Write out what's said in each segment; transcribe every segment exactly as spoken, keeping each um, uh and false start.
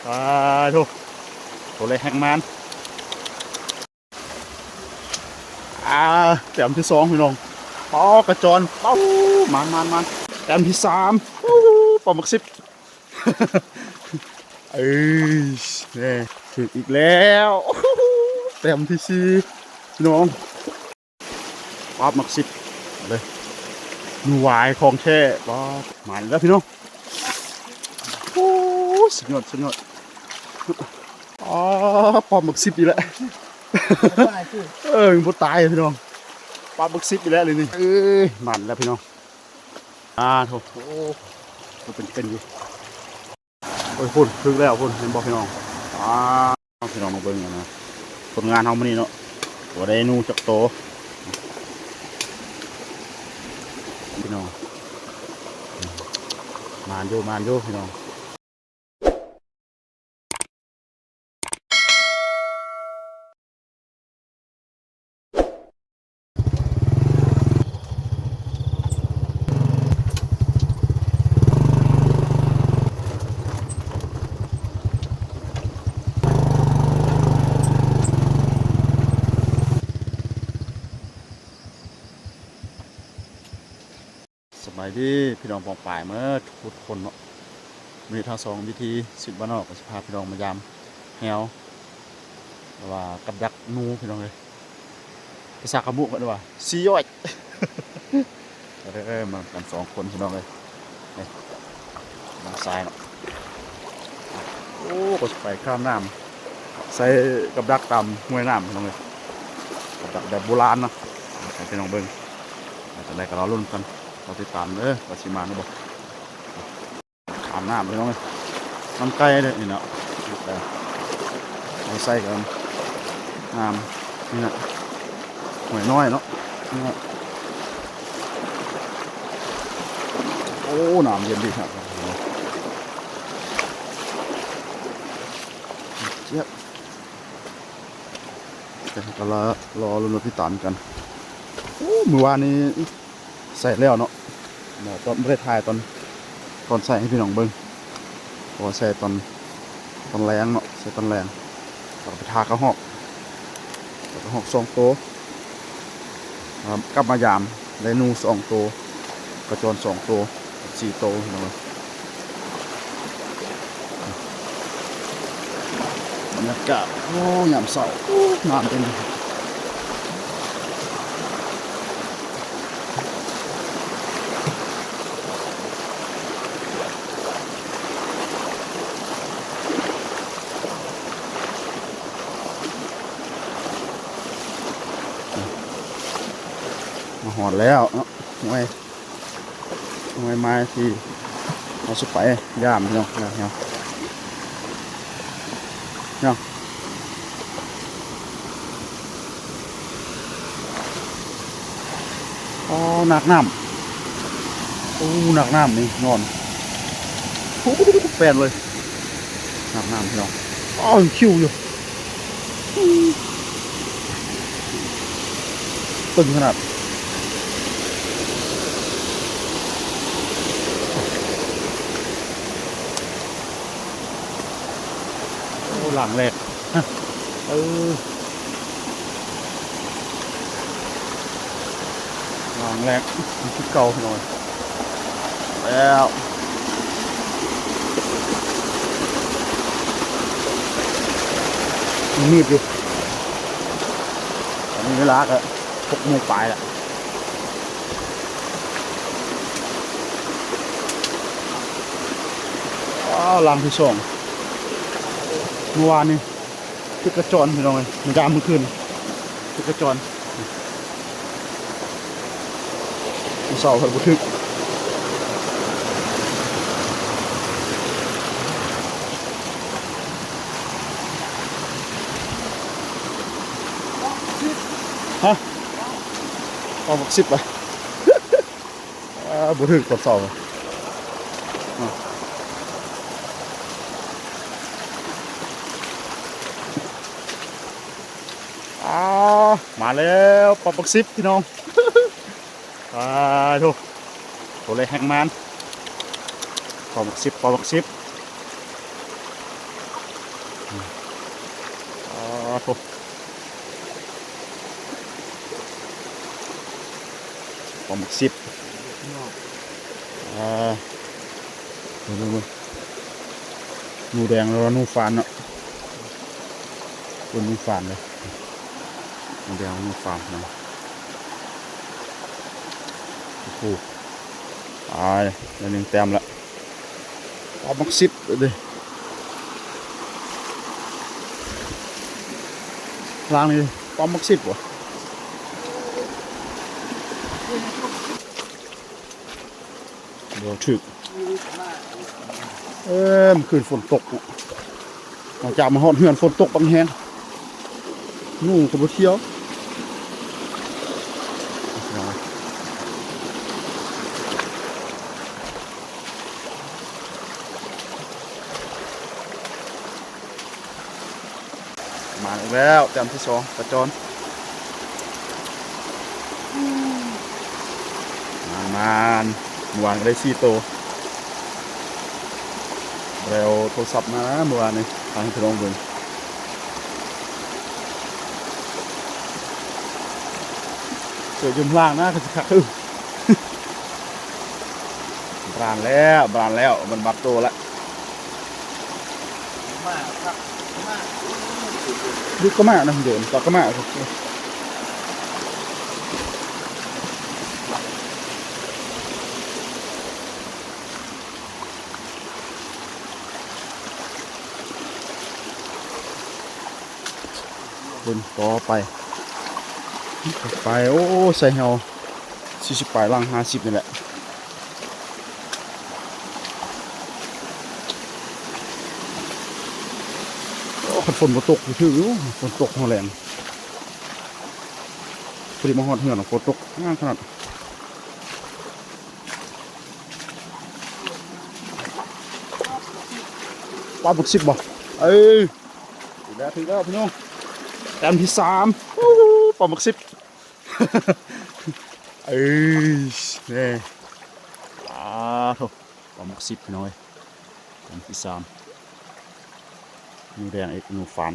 อ่าโถ ตัวแรกแฮงมัน อ่า แต้มที่สองพี่น้อง ปอกระจอน เอ้า มันมันมัน แต้มที่สาม อู้ ปลาหมึกสิบ เอ้ย นี่ ถืกอีกแล้ว แต้มที่สี่ พี่น้อง ปลาหมึกสิบ เลย หนูหวายของแท้ ปลา มันแล้วพี่น้อง โอ้ สุดยอด สุดยอด อ๋อ ปลาหมึกสิบอีกแล้ว เออ มันบ่ตายอะพี่น้อง ปลาหมึกสิบอีกแล้วเลยนี่ เอ้ย มันแล้วพี่น้อง อ่า โถ โอ้ มันเป็น เป็นอยู่ โอ้ย พุ่น ถืกแล้ว พุ่น เห็นบ่พี่น้อง อ่า พี่น้องมาเบิ่งกันนะ ผลงานเฮามื้อนี้เนาะ บ่ได้หนูจักโต พี่น้อง มานอยู่ มานอยู่ พี่น้อง สบายดีพี่น้องปองปายเมื่อทุกคนเนาะ มีทั้งสองวิธี สิบบ้านนอกก็สิพาพี่น้องมายามแฮว หรือว่ากับดักหนูพี่น้องเลย ภาษาขมุกเพิ่นว่า ซีย้อย เออ มากันสองคนพี่น้องเลย นี่ มาซ้ายเนาะ โอ้ ก็สิไปข้ามน้ำ ใส่กับดักตามห้วยน้ำพี่น้องเลย กับดักแบบโบราณเนาะ ให้พี่น้องเบิ่ง อาจจะได้ก็รอลุ้นกัน รอติดตามเด้อ ว่าสิมาหรือบ่ อาบน้ำพี่น้องเอ้ย น้ำไก่เด้อนี่เนาะ เอาใส่กัน น้ำนี่นะ ห้วยน้อยเนาะ นี่นะ โอ้ น้ำเย็นดีครับ เจี๊ยบ แต่ก็รอ รอลุ้นรถพี่ตานกัน โอ้ มื้อวานนี้ ใส่แล้วเนาะ เดี๋ยวตอนบ่ได้ถ่ายตอน ตอนใส่ให้พี่น้องเบิ่ง เพราะว่าใส่ตอน ตอนแลงเนาะ ใส่ตอนแลง แล้วก็ไปทากระหอก แล้วกระหอกสองโต ครับ กลับมายาม ได้หนูสองโต กระจอนสองโต สี่โตพี่น้องเอ้ย บรรยากาศ โอ้ ยามเช้า โอ้ งามจังเลย มาฮอดแล้วเนาะ ห้วย ห้วยไม้ที่เฮาสิไปยามพี่น้อง เนาะ เนาะ อ๋อ นักน้ำ โอ้ นักน้ำนี่นอน โอ้ แปนเลย นักน้ำพี่น้อง อ๋อ คิวอยู่ ตึงขนาด โอ้ หลังแรก เออ หลังแรก มันคือเก่าหน่อย แล้ว มันมืดอยู่ ตอนนี้เวลาก็หกโมงปลายแล้ว ว้าว หลังที่สอง เมื่อวานนี้ คือกระจอนพี่น้องเอ้ย มันยามมื้อคืน คือกระจอน มื้อเช้าเพิ่นบ่ถืก ฮะ เอาบักสิบไป อ่า บ่ถืกตอนเช้า อ่า อ่า มาแล้ว ปลาบักสิบพี่น้อง อ่า โถ ตัวแรกแฮงมัน ปลาบักสิบ ปลาบักสิบ อ๋อโถ ปลาหมึกสิบ อ่า ดูดูดู หนูแดงแล้วหนูฟานเนาะ เป็นหนูฟานเลย หนูแดงหนูฟานนะ โอ้โห ตาย ได้หนึ่งแต้มละ ปลาหมึกสิบเลย ล้างนี่ ปลาหมึกสิบวะ บ่ถืก เอ้ย มันคืนฝนตกเนาะ หลังจากมาฮอดเฮือนฝนตกบังแฮง หนูก็บ่เที่ยว มาอีกแล้ว แต้มที่สอง ปลาจอน มานๆ เมื่อวานก็ได้สี่ตัว แล้วโทรศัพท์มาเมื่อวานนี้ ทางพี่น้องเบิ่ง เจอจุ่มล่างนะ คือคักคือ บรานแล้ว บรานแล้ว มันบัดโตแล้ว มาครับ มา ดูกระมานะ เดี๋ยวต่อกระมา เพิ่นก็ไป ไป โอ้ ใส่เฮา สี่สิบปลาย หลังห้าสิบนี่แหละ โอ้ คันฝนบ่ตก คืออยู่ ฝนตกแฮง พอดีมาฮอดเฮือน ฝนตก งามขนาด ปลาหมึกสิบบ่ เอ้ย ถือแล้ว ถือแล้วพี่น้อง แต้มที่สาม อู้หู ปลาหมึกสิบ เอ้ย นี่ ปลาโถ ปลาหมึกสิบพี่น้องเอ้ย แต้มที่สาม หนูแดงอีก หนูฟาน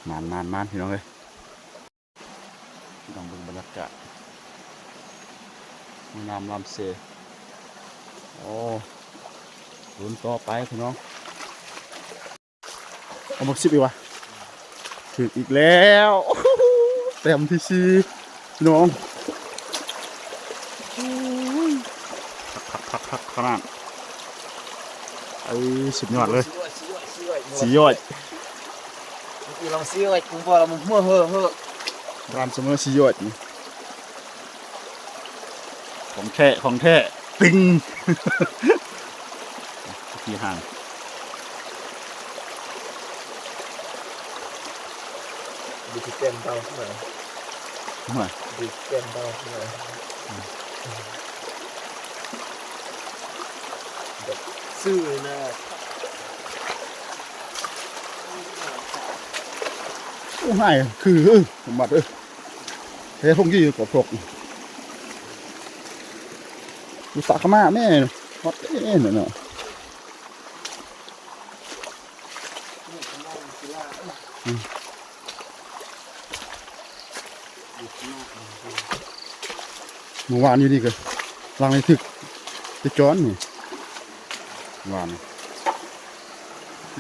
มานๆๆ พี่น้องเอ้ย พี่น้องเบิ่งบรรยากาศ แม่น้ำลำเซ โอ้ ลุ้นต่อไปพี่น้อง เอาหมึกสิบอีกวะ ถืกอีกแล้ว แต้มที่สี่ พี่น้อง คักๆๆๆ ขนาด เอ้ย สุดยอดเลย สี่ยอด สี่ยอด สี่ยอด เมื่อกี้ลองสี่ยอด ผมบอกแล้วมันหัวเหอะเหอะ ร้านเสมอสี่ยอดนี่ ของแท้ ของแท้ ตึง ที่ห่าง ดูสิเต็มเบาเท่าไหร่ มา ดูเต็มเบาเท่าไหร่ แบบซื่อนะ โอ้ หาย คือ เออ สมบัติ เออ เฮ้ย พวกนี้กบพก อยู่ตากขม่าแม่ วัดเอ้ย นั่นน่ะ อืม เมื่อวานอยู่นี่ก็ หลังนี้ถืก ไปจอนนี่ วาน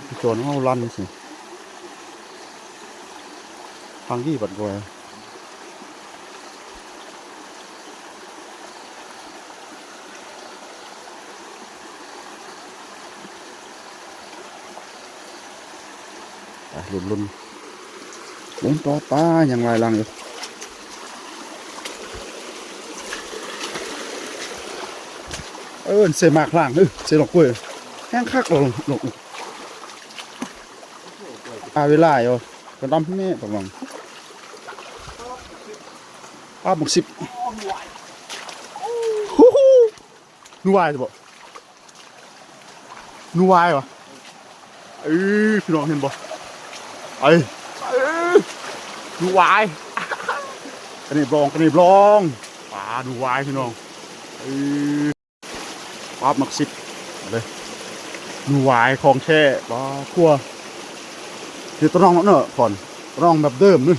ไปจอนเอาลั่นสิ ทางที่บัดกอย ไป ลุ้นๆ ลุ้นต่อไป ยังหลายหลังอยู่ เออ เสหมากหลัง เออ เสดอกกล้วย แห้งคัก ลง ลง อาเวลาอยู่ กระดำแม่ตกลง ปลาหมึกสิบ ฮู้ฮู้ หนูวายบ่ หนูวายวะ เอ้ย พี่น้องเห็นบ่ เอ้ย เอ้ย หนูวาย กระเนบลอง กระเนบลอง ปลาหนูวายพี่น้อง เอ้ย ปลาหมึกสิบ เลย หนูหวายของแท้ ปลาคั่ว นี่ตะนองเนาะ ผ่อน ตะนองแบบเดิมนี่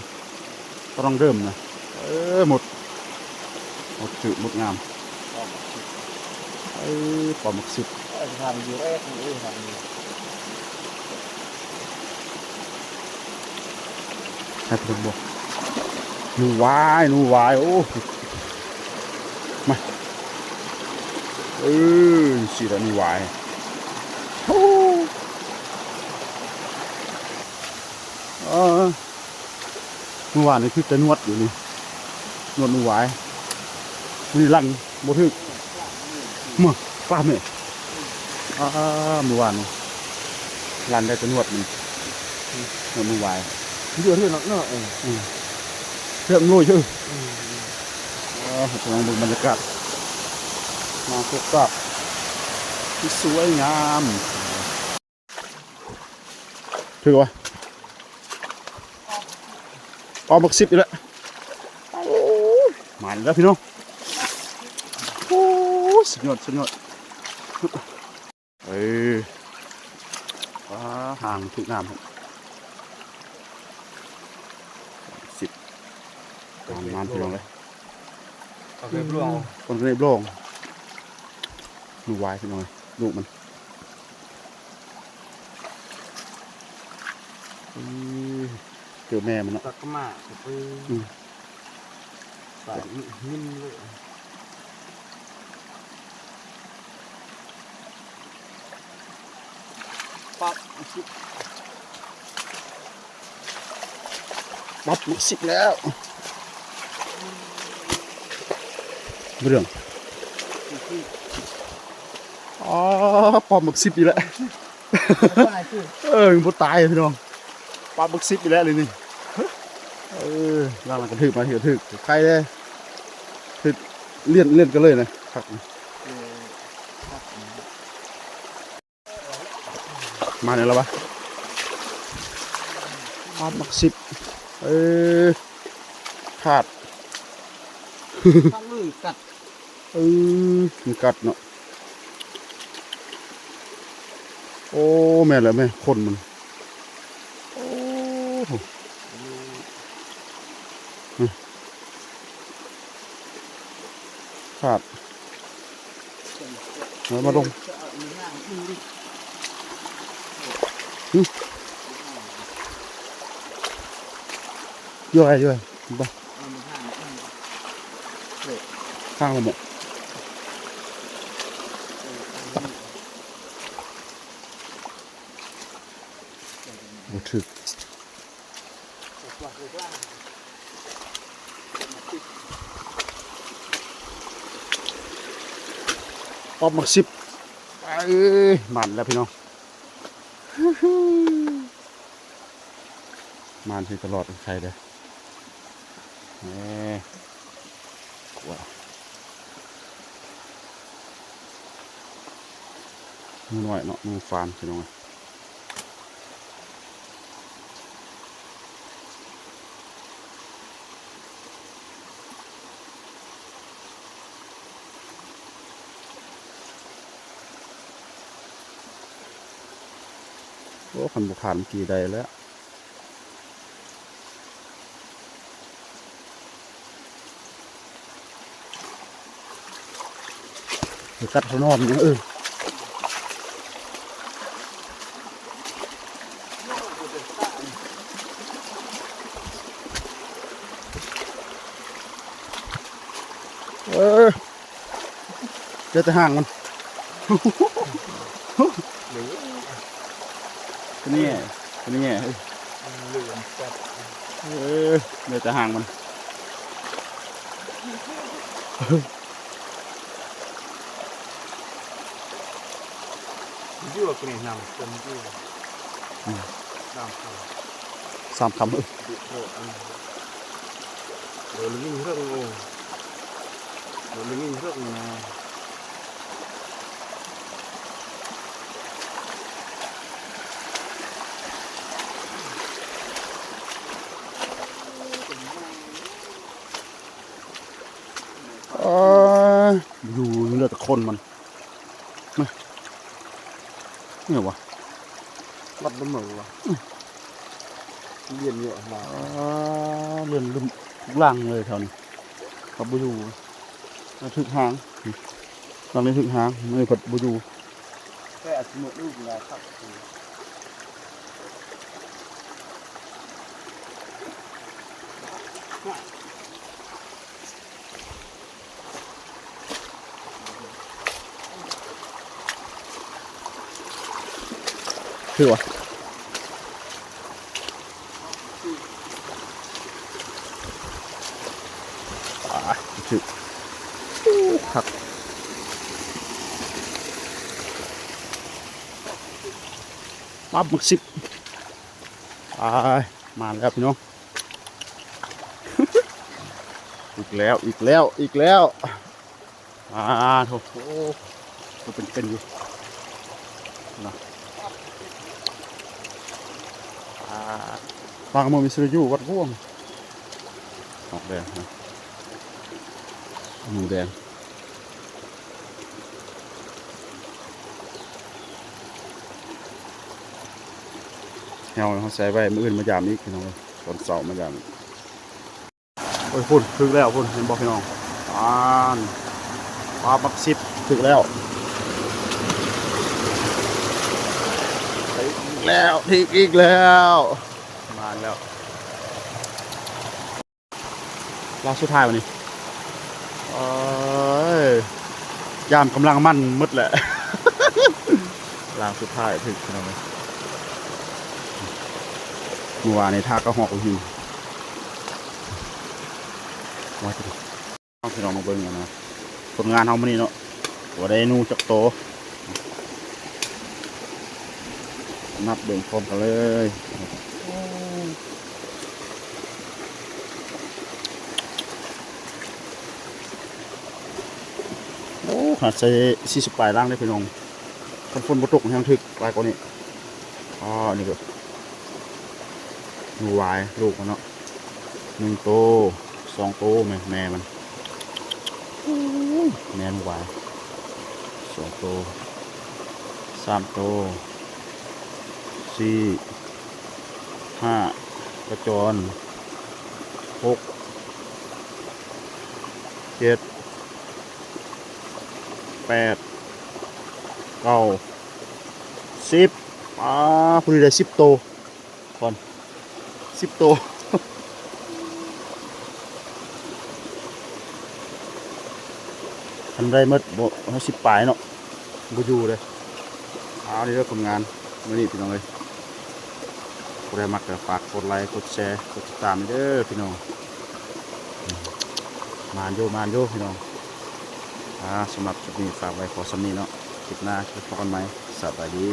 ตะนองเดิมนะ เออ หมด หมดจืด หมดงาม เออ ปลาหมึกสิบ เออ ทำอยู่ เออ ทำอยู่ ให้เพิ่นบอก หนูหวาย หนูหวาย โอ้ มา เออ สิละหนูหวาย โอ้ เออ เมื่อวานนี่คือแต่หนวดอยู่นี่ หนวดหนูหวาย มื้อนี้ลันบ่ถืก เมื่อ กล้ามนี่ อ่า เมื่อวานนี่ลันได้แต่หนวดนี่ หนวดหนูหวาย เยอะเท่านั้นเนาะ เออ อืม เทียบลุยชื่อ อืม อ่า ลองเบิ่งบรรยากาศ มาพบกับที่สวยงาม ถือว่า ออกหมากสิบอีกแล้ว โอ้ย มาอีกแล้วพี่น้อง โอ้ย สุดยอด สุดยอด เออ ว้า ห่างถืกน้ำครับ สิบ มัน มันพี่น้องเลย เอาไปปลวง คนก็เลยปลวง หนูหวายพี่น้อง ลูกมัน อืม เจอแม่มันเนาะ ตักกะมา อืม ใส่นิ่มเลย ปั๊บ ปั๊บ หมากสิบแล้ว บ่เรื่อง อ๋อ ปอบหมากสิบอีกแล้ว เออ มันบ่ตายพี่น้อง ปอบหมากสิบอีกแล้วเลยนี่ เออ หลังๆก็ถืกมา ถืก ถืก ใครเด้ ถืก เลี่ยน เลี่ยนกันเลยนะ คัก มาเนี่ยแล้ววะ ปอบหมากสิบ เออ ขาด ข้างมือกัด เออ มันกัดเนาะ โอ้ แม่นแล้วแม่ คนมัน โอ้โห อืม ขาด เอามาลง หึ ย่อย ย่อย บ่ ข้างละหมด บ่ถืก ปอบหมากสิบ เอ้ย มันแล้วพี่น้อง มันให้ตลอดใครเด้อ แหม กว่า หนูน้อยเนาะ หนูฟานพี่น้อง โอ้ คันบ่ขาดเมื่อกี้ได้แล้ว เดี๋ยวกัดเขานอนนะ เออ เออ เหลือแต่หางมัน นี่ นี่ เหลืองจัด เออ เหลือแต่หางมัน ยั่วกินน้ำเต็มที่ อืม น้ำเต็ม สามคำ เออ ดุโดดอัน โดนลิงเรื่องโง่ โดนลิงเรื่องแน่ เอ้ย อยู่เหลือแต่คนมัน มา นี่หรอวะ วัดน้ำเหมืองวะเรียนเยอะขนาด อ่าเลื่อนลุ่มทุกหลังเลยแถวนี้ครับบ่อยู่แล้วถึกหางหลังนี้ถึกหางนี่เพิ่นบ่อยู่ แค่อาจจะหมดลูกนะครับ คือวะอ่าคือคักปั๊บหมึกสิบอ่ามาแล้วพี่น้อง อีกแล้วอีกแล้วอีกแล้วอ่าโถโอ้โหเป็นเป็นอยู่นะอ่าปลากระโมมีสุริยูวัดร่วงออกแดงนะหมูแดงเฮาเฮาใส่ไว้มื้ออื่นมายามอีกพี่น้องเอ้ยตอนเช้ามายามอีก โอ้ยพุ่นถึกแล้วพุ่นเห็นบ่พี่น้องอ่านปลาบักสิบถึกแล้วถึกอีกแล้วถึกอีกแล้วมาแล้วลาวสุดท้ายวันนี้เอ้ยยามกำลังมันหมดแหละลาวสุดท้ายถึกพี่น้องเอ้ยเมื่อวานนี้ทากกระหอกอยู่ ว่าจะพี่น้องมาเบิ่งกันนะผลงานเฮามื้อนี้เนาะบ่ได้หนูจักโตนับเบิ่งพร้อมกันเลยโอ้ขนาดใส่สี่สิบปลายลังเด้อพี่น้องคันฝนบ่ตกแฮงถึกหลายกว่านี้อ๋ออันนี้ก็ หนูหวายลูกมันเนาะหนึ่งโตสองโตแม่แม่มันอู้ยแม่หนูหวายสองโตสามโตสี่ห้ากระจรหกเจ็ดแปดเก้าสิบอ่าพอดีได้สิบโต ก่อนสิบโตคันได้หมดบ่เฮาสิบปลายเนาะบ่อยู่เลยเอานี่เด้อผลงานมื้อนี้พี่น้องเอ้ยผู้ใดมักก็ฝากกดไลค์กดแชร์กดติดตามเด้อพี่น้องมานอยู่มานอยู่พี่น้องอ่าสำหรับคลิปนี้ฝากไว้พอส่ำนี้เนาะคลิปหน้าพบกันใหม่สบายดี